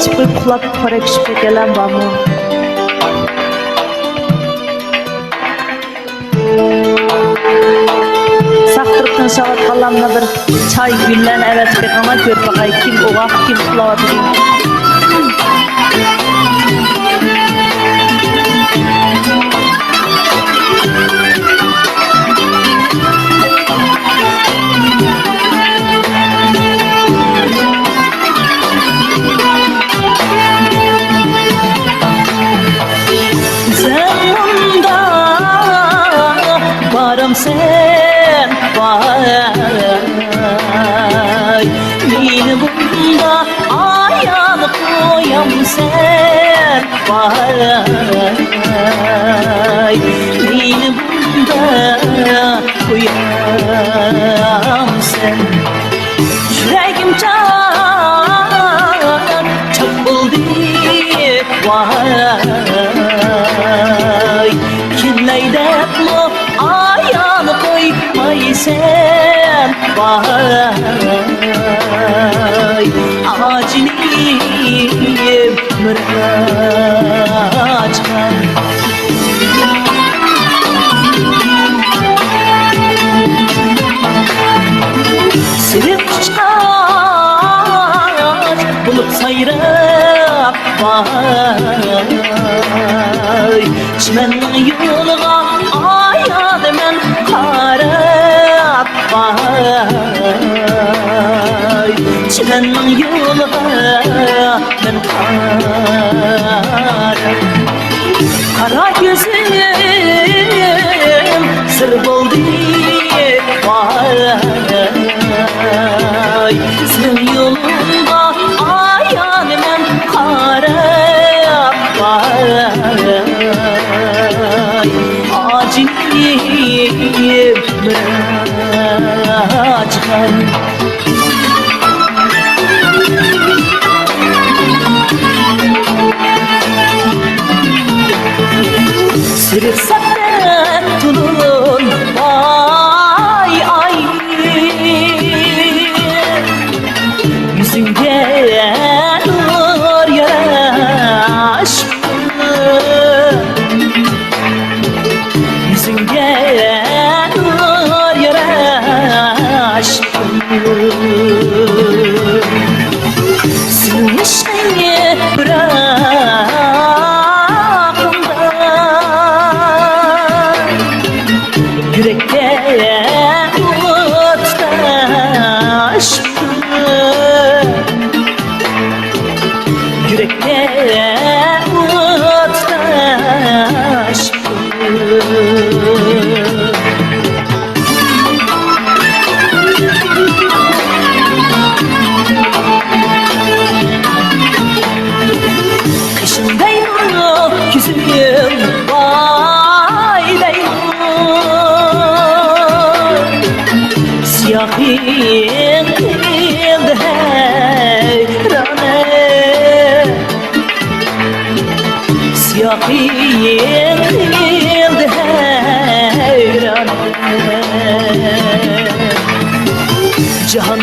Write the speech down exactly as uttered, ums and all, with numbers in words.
چىقىپ ئۇخلاپ خورەك چۈشۈپ كەتكەنلەرمۇ بارمۇ؟ ساق تۇرۇپ تىڭشاۋاتقانلار مانا بىر چاي، گۈللەرنى ئەۋەتىپ بېقىڭلار، كۆرۈپ باقاي، كىم ئوغاق، كىم ئۇخلاۋاتىدۇ. سەن مۇندا بارامسەن، ۋاي، مېنى مۇندا ئايان قويامسەن، ۋاي، مېنى مۇندا قويامسەن؟ يۈرەكىم چاق، چاق بولدى، ۋاي. كېلەي دەپمۇ ئايان قويمايسەن، ۋاي. ئاجىنىم مىراجخان. سېرىق ئۇچقاچ بولۇپ سايراپ، ۋاي، چىمەننىڭ يولىغا ئايان مەن قاراپ، ۋاي، چىمەننىڭ يولىغا مەن قارا، قارا كۆزۈم سىر بولدى، ۋاي. سېنىڭ يولۇڭغا ئايان مەن قاراپ، ۋاي. ئاجىنىم مىراجخان. سېرىق سەپتە تولۇن ئاي، ئاي. يۈزۈڭگە نۇر ياراشقۇ. يۈزۈڭگە نۇر ياراشقۇ. سېنىڭ ئىشقىڭ پىراقىمدا، يۈرەككە ئوت تۇتاشقۇ. يۈرەككە ئوت تۇتاشقۇ. قېشىڭدايمۇ كۆزۈم، ۋاي دەيمۇ، سىياھىڭ قىلدى ھەيرانە. سىياھىڭ قىلدى ھەيران. جاھان